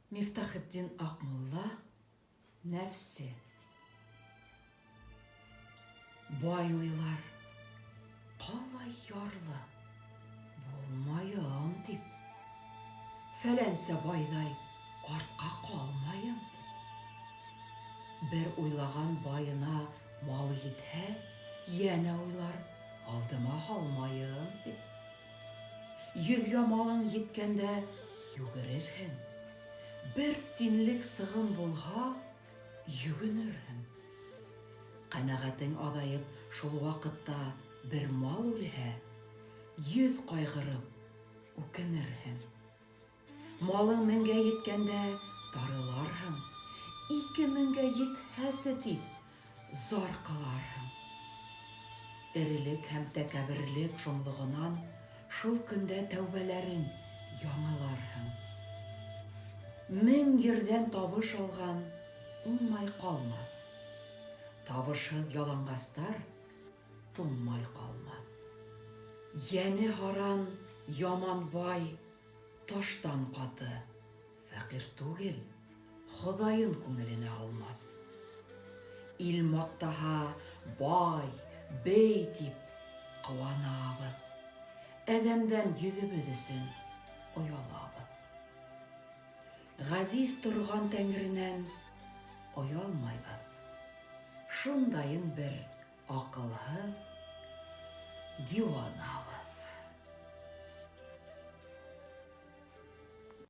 Мифтахетдин Аҡмулла Нәфсе Бай уйлар, Ҡалай ярлы булмайым дип, Фәләнсә байҙай артҡа ҡалмайым дип. Бер уйлаған байына мал етһә, Йәнә уйлар, алдыма һалмайым дип. Йөҙгә малың еткәндә йүгерерһең, Бер тинлек сығым булһа, йөгөнөрһөң. Ҡәнәғәтең аҙайып, шул ваҡытта бер мал үлһә, Йөҙ ҡайғырып, үкенерһең. Малың меңгә еткәндә тарыларһың, 2000гә етһәсе дип, зар ҡыларһың. Эрелек һәм тәкәбберлек шомлоғонан шул көндә тәүбәләрең яңыларһың. 1000 ерҙән табыш алған уңмай ҡалмаҫ. Табышһыҙ яланғастар туңмай ҡалмаҫ. Йәне һаран, яман бай, таштан ҡаты, фәҡир түгел, Хоҙайын күңеленә алмаҫ. Ил маҡтаһа, бай, бей тип ҡыуанабыҙ. Әҙәмдән йөҙөбөҙ өсөн оялабыҙ. Ғәзиз торған тәңренән оялмайбыҙ. Шундайын бер аҡылһыҙ диуанабыҙ.